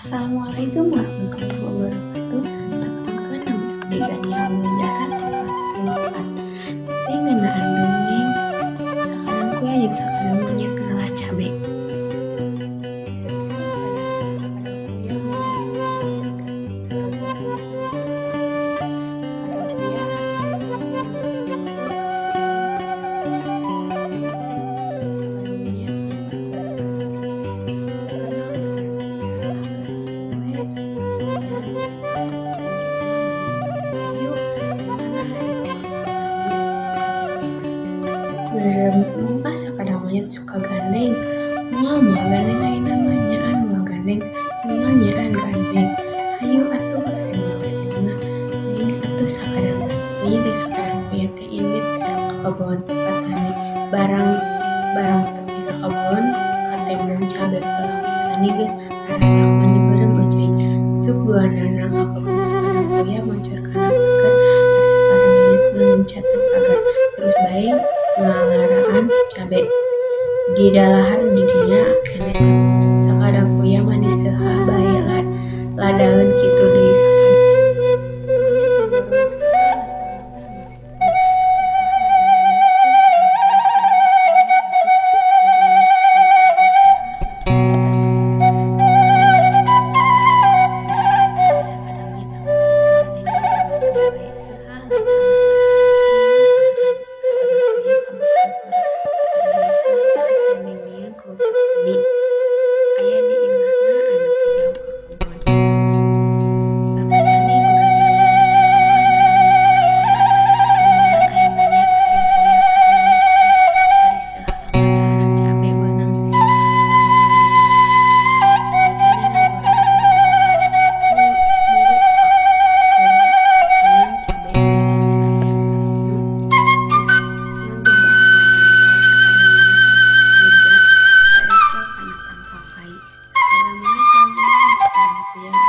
Assalamualaikum warahmatullahi wabarakatuh. Tepangkeun, nami abdi Gania Windara ti kelas 10 4. Teh ngeunaan dongeng Sakadang Kuya jeung Sakadang Monyet Ngalah Cabe. Isuk-isuk Sakadang Kuya meunang sasiraman ka rojon. Sakadang Kuya Sakadang Monyet nyamperkeun ka Kunaon, Sakadang Kuya? Ah, we nya cicing kitu mah bari kitu. Hayu, mana di ka cabena. Beureum ah, Sakadang Monyet suka gandeng. Moal, moal gandeng ayeuna mah, nyaan moal gandeng, moal nyaan gandeng. Hayu atuh, ari moal gandeng mah teuing atuh. Sakadang Monyet jeung Sakadang Kuya teh indit ka kebon patani. Barang barang tepi ka kebon, katemong cabe pelak. Petani geus ngarasak mani beureum euceuy. Suk duanana ka kebon Sakadang Kuya mancur kana pager, ari Sakadang Monyet mah luncatan pager, terus bae ngalaraan cabe. Didalahar di dinya keneh. Sakadang Kuya mani seuhah bae, ladaeun kitu deui. Sakadang Monyet ngagorowok, "Seuhah latah-latah maksudna seuhah lada-lada." Sakadang Monyet ngagorowok bae, "Seuhah latah-latah." Sakadang Kuya kamakan sora. Sakadang Monyet mah tarik nyieun ku Bapak Tani. Aya di imahna anu teu jauh ka kebon. Bapak Tani guragara ka kebon. Barang nepi ka kebon, rombongan aya Monyet jeung Kuya keur nanguskeun, bari seuhah ngalaran cabe beunang si Bapak Tani ngagorowok, "Muru keunaon cabe badan aya nu ngagebah." Lajeng bae Sakadang Monyet ngejat darekel kana tangkal kai. Sakadang Monyet bagelan, Sakadang Kuya.